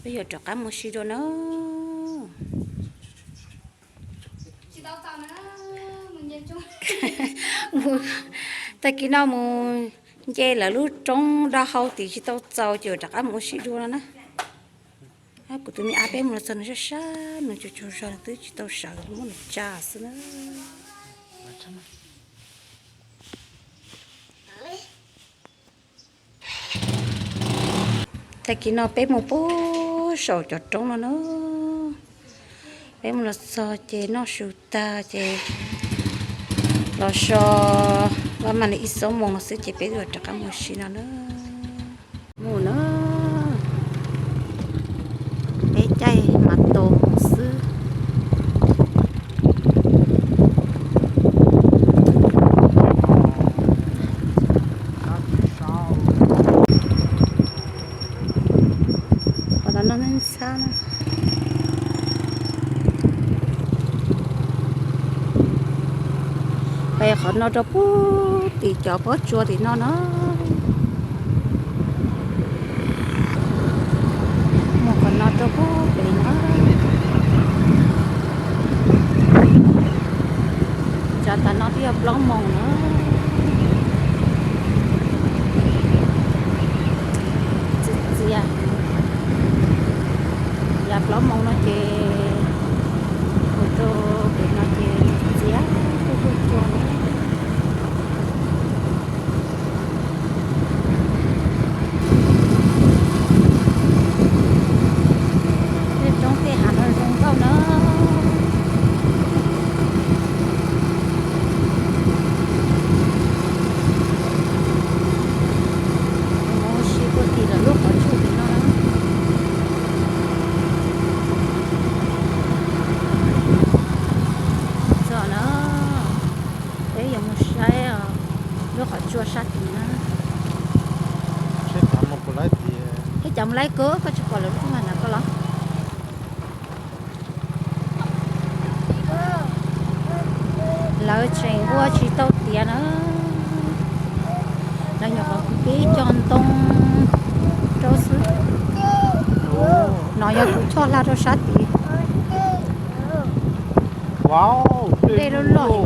Twb yuav rov qab mus si dua na. Tag kis no mus nce lawv lub roob dab hau tid tsis tau txaus ces yuav rov qab mus ua si dua no na. Kuv tus me ab peb mus los txog nws sab sab nws tsaug tsaug zog nws twb tsis tau sawv muab nws tsa xwb na. Tag kis no peb mus pub saum cov roob no na. Peb mus los txog ces noj su tag ces los so, vaj mas li ib xuab moos no xwb ces peb yuav rov qab mus si no na. Mus na, peb caij mas tos xwb. Qhov no no ntxhab na. Peb qhov no rau puag tim cov pob tsuas tim no na. Mus qhov no rau puag pem no. Tsav tas no twb yog plaub moos na. Txias txias. Yav plaub moos no ces mus rau pem no ces txias txias tuaj tuaj tsuag na. Tej roob tej hav no zoo nkauj na. Mus si puag tim lawv lub qhov tsua tim no na. Txog na, peb yuav mus saib lub qhov tsua sab tid na. Ib co mus laib koj, koj tsis pom lawv lub txaj na koj los. Lawv tseem ua tsis tau tiav na. Lawv nyuam qhuav pib cog ntoo rau xwb. No yog tus choj hla rau sab tid. Dej loj loj li.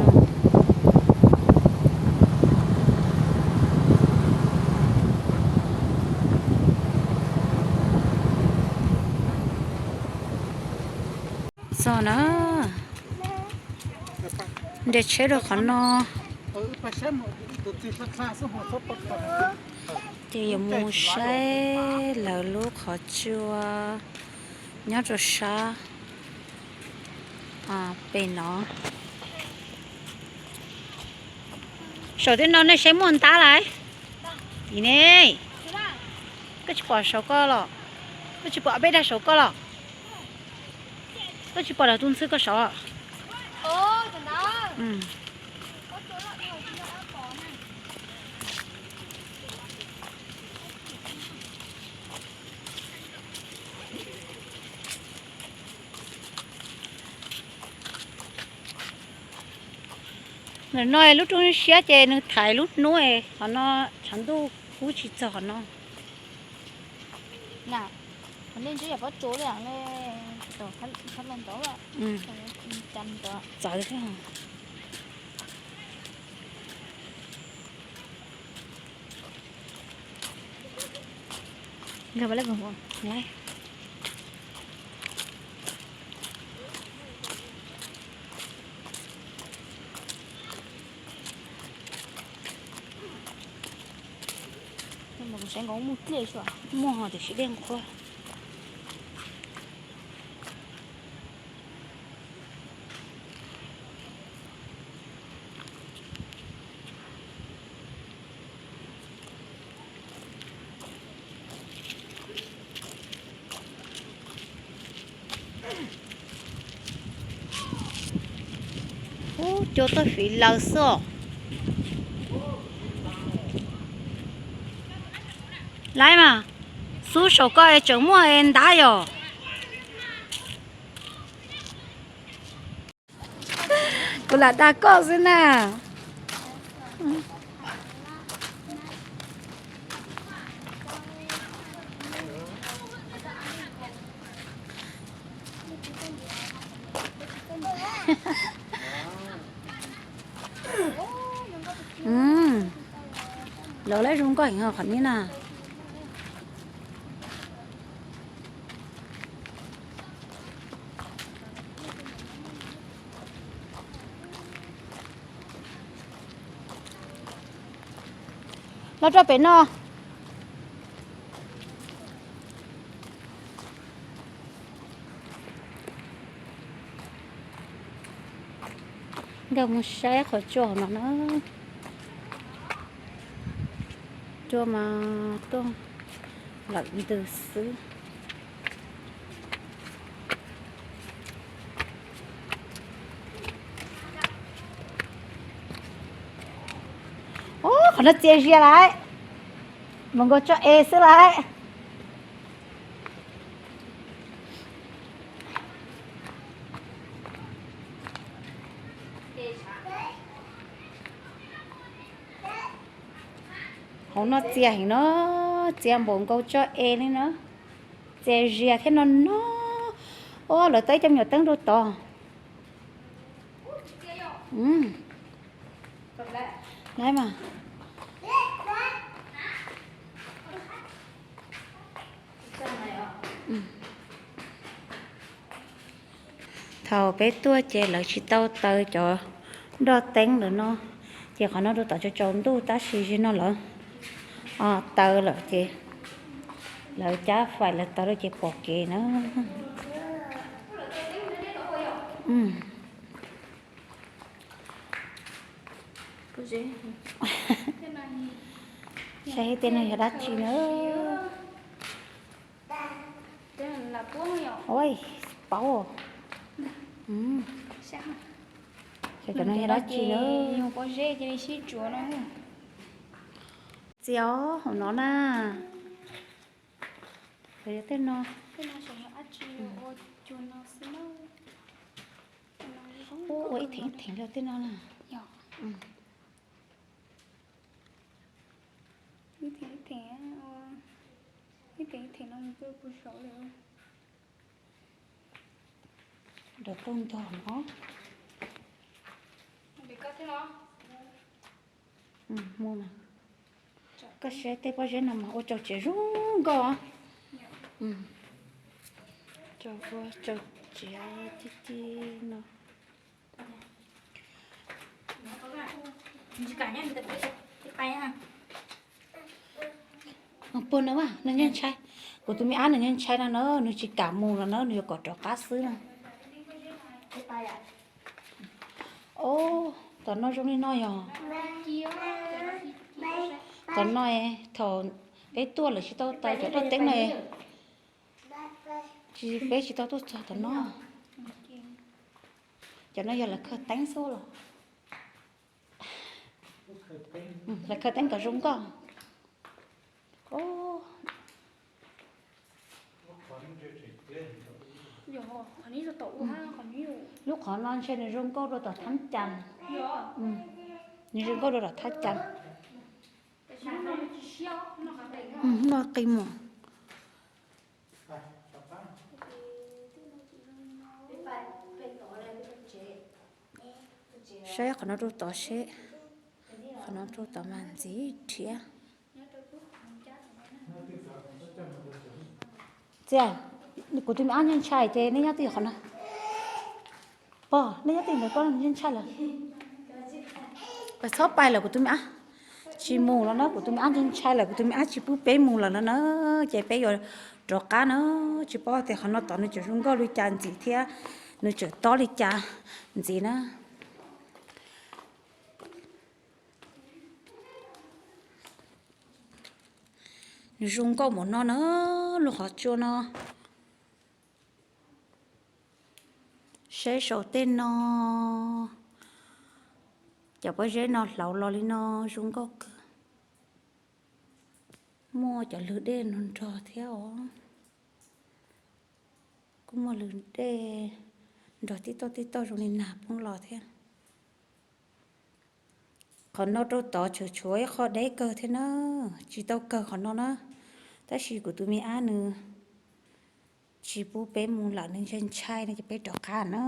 Txog na, nres tsheb rau qhov no. Ces yuav mus saib lawv lub qhov tsua nyob rau sab pem no. Saum tej no nej saib muaj ntab lawm. Tim ne, koj tsis pom saum koj los? Koj tsis pom peb dag saum koj los? Koj tsis pom lawv tus ntxhw koj saum? Ntawm no lub roob siab ces nws thaiv lub hnub, qhov no tshav ntuj kub tsis txog qhov no. Txawv thiab. Muaj tiam sis dej nqhuab. Ub, cua tuaj fiv lawv xwb os. Laiv mas, xub saum koj es tseem muaj es ntab yom. Kuv lam dag koj xwb na. Los lawv zoo nkauj heev qhov no na. Los rau pem no. Nkag mus saib qhov tsua hauv no na. Tsua mas tuaj lawm ntws xwb. Ub, qhov no txia zias lawm. Mus nkaus tso es xwb lawm. Hauv no txia heev no, txia npaum nkaus tso es li no. Txia zias thiab no no. Ub, lawv tau ib co me nyuam teeb rau tod. Lawv mas. Thaum peb tuaj ces lawv tsis tau taws cov nroj teeb lawm no, ces qhov no rau tom tsaus ntuj tab sis zaum no lawv taws lawm ces lawv cab fais lawv taws lawm ces pom kev na. Saib tej no yog dab tsi na. Ua, paub. Saib cov no yog dab tsi na. Txiv os, hauv no na. Tej no, ua ib theem ib theem rau tej no na. Ib theem ib theem, ib theem ib theem no mus rau puag saud li. Rau tau ntog no. Koj saib tej pob zeb no mas ua rau tsev zoo nkauj. Rau ua rau tsev ci ci no. Puag no, nws nyuag ntshai. Kuv tus me ab nws nyuag ntshai no na, nws tsis kam mus los na, nws yuav kom rov qab xwb na. Ob, tom no zoo li no yog. Tom no thaum peb tuaj lawv tsis tau taws cov roj teeb no, tsis, peb tsis tau tuaj txog tom no. Cov no yog lawv khaws teeb xwb los? Lawv khaws teeb kom zoo nkauj. Lub qhov no ntshe nws zoo nkauj dua tom thab cas. Nws zoo nkauj dua tom thab cas. Noj qi mus. Saib qhov no rau tod seb, qhov no rau tod mas ntxiv thiab. Txiv, kuv tus me ab nyuag ntshai ces nej nyob twj ywm qhov no. Pog, nej nyob twj ywm ntawd, koj nyuag ntshai lawm. Pais txhob pais lawm kuv tus me ab. Tsis mus los na, kuv tus me ab nyuag ntshai lawm, kuv tus me ab tsis pub peb mus lawm no na, ces peb yuav rov qab na, tsis paub tias qhov no tod nws tseem zoo nkauj li cas ntxiv thiab nws tseem tob li cas ntxiv na. Nws zoo nkauj npaum no na, lub qhov tsua no. Saib saum tej no, cov pob zeb no hlauv los li no zoo nkauj kawg. Muaj cov lwg dej nrog nrog thiab os. Kuj muaj lwg dej nrog tib toj tib toj zoo li nag poob los thiab. Qhov no rau tod tseem tshuav ib qho deb kawg thiab na, tsis tau kawg qhov no na, tab sis kuv tus me ab nws tsis pub peb mus lawm, nws ntshai ntshai no ces peb rov qab na.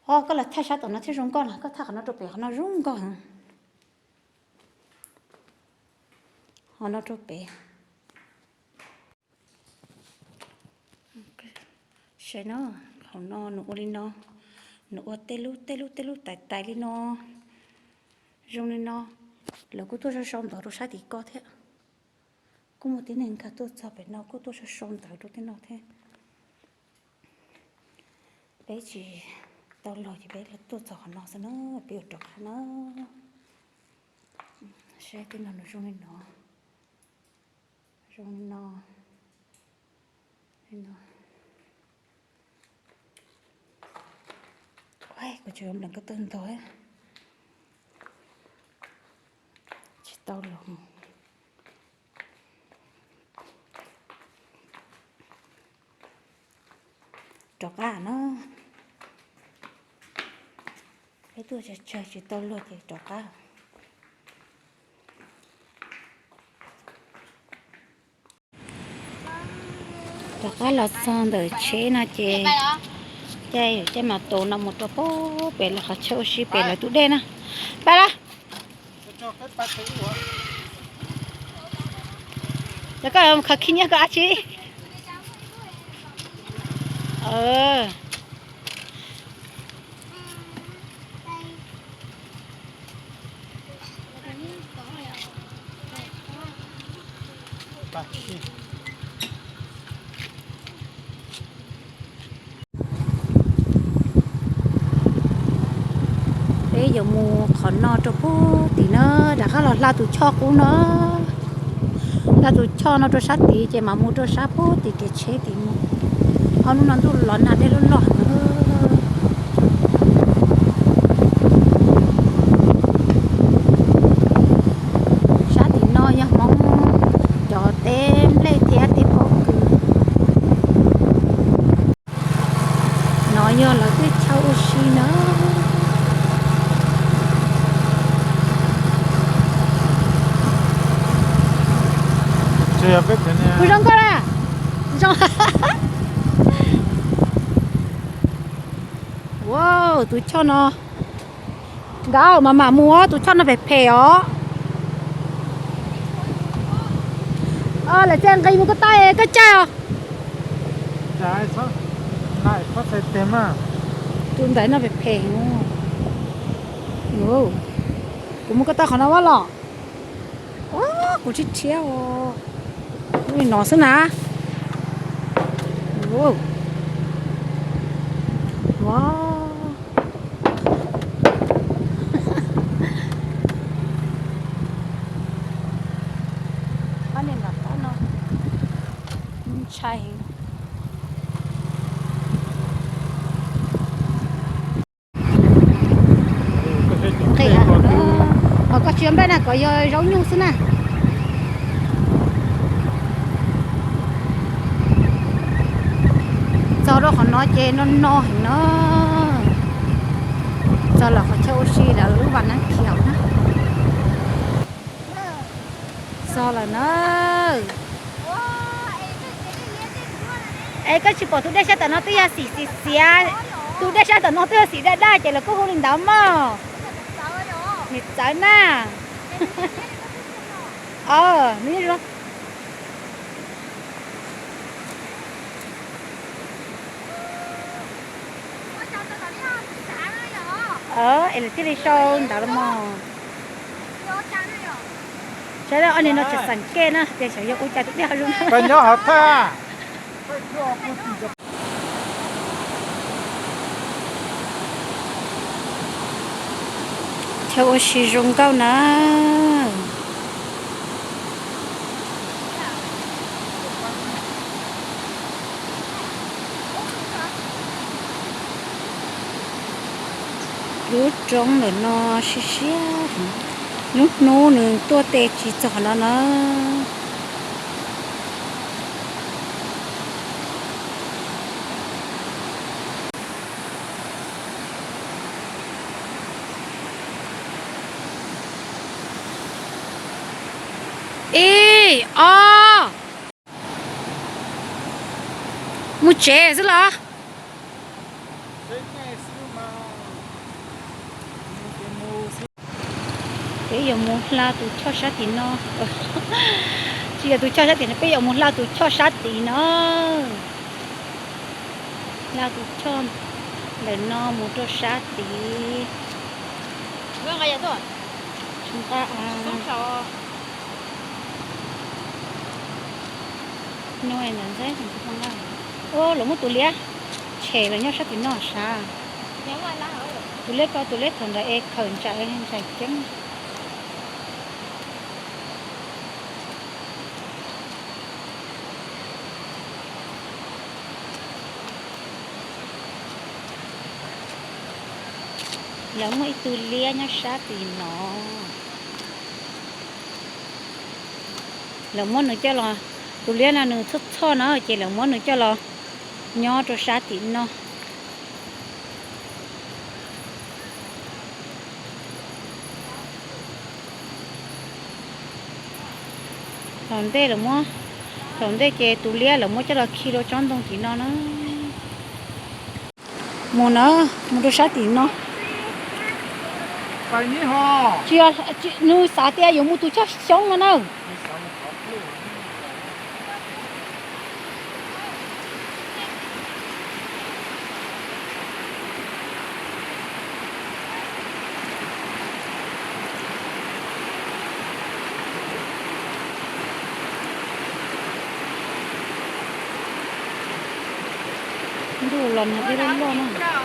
Os, koj los thaij sab tom no thiaj zoo nkauj na, koj thaij qhov no rau pem, qhov no zoo nkauj heev. Qhov no rau pem. Saib no, hauv no nws ua li no, nws ua tej lub tej lub tej lub tais tais li no, zoo li no. Lawv kuj tuaj sau sau ntawv rau sab tim ko thiab. Kuj muaj tib neeg nkag tuaj txog pem no kuj tuaj sau sau ntawv rau tej no thiab. Peb tsis tau los ces peb tuaj txog qhov no xwb na, peb yuav rov qab na. Saib tej no nws zoo li no, zoo li no, li no. Kuv tseem yuav nplees ko taw ntog, tsis tau los. Rov qab na. Peb tuaj tsawg tsawg tsis tau luag ces rov qab. Rov qab los txog ntawm tsheb no ces caij caij mas tus no mus rau pem lawv qhov chaw ua si pem lawv tus dej na. Pab lawm. Cov koj khaws khib nyiab koj dab tsi? Peb yuav mus qhov no rau puag tim na, rov qab los hla tus choj qub no. Hla tus choj no rau sab tid ces mam mus rau sab puag tim kev tsheb tid mus. Ob hnub no ntuj los nag dej loj loj heev. Sab tim no yog Hmoob cov teb nplej thiab teb pob kws. No yog lawv tej chaw ua si na. Kuv zoo nkauj na. Zoo. Wow, tus choj no. Nkauj, mam mam mus, tus choj no phem phem os. Lawv txia nqis mus koj tab koj caij os. Tus ntawd no phem phem. Kuv mus koj tab qhov no los. Kuv tsis thiab os. Li no xwb na. Ab, niag nram qab no ntshai heev. Nqis, ho koj tsis npaj na, kom yog zaub nyuj xwb na. Txog rau qhov no ces no no heev no. Txog lawm qhov chaw ua si lawv lub vas nab khiaum na. Txog lawm na. Es koj tsis pom tus dej sab tom no twb yog xim xim xiav, tus dej sab tom no twb yog xim daj daj ces lawv kuj hu li ntawd mog. Niam txawv na. Es lawv thiaj li sau ntawd los mog. Saib ob niag no tseem xeem kej na, tias xyov yog ua cas tus dej ho zoo. Nyob hauv thaj. Chaw ua si zoo nkauj na. Lub roob ntawm no siab siab, lub hnub nws tuaj tes tsis txog qhov no na. Ib, ob, mus tsev xwb los? Peb yuav mus hla tus choj sab tim no. Tsis yog tus choj sab tim no, peb yuav mus hla tus choj sab tim no. Hla tus choj ntawm no mus rau sab tid. Ua, lawv muab tus liab tshem los nyob sab tim no sav. Tus liab ko, tus liab thaum ntawd es khawm ntsais ntsais ceeb. Lawv muaj ib tug liab nyob sab tim no. Lawv muab nws coj los, tus liab no nws txhoj txhoj no ces lawv muab nws coj los nyob rau sab tim no. Thaum ntej lawv muab, thaum ntej ces tus liab lawv muab coj los khi rau tsob ntoo tim no na. Mus na, mus rau sab tim no. Tsis yog, nws xav tias yuav mus tus choj xyoob no na. Ntuj los nag dej loj loj na.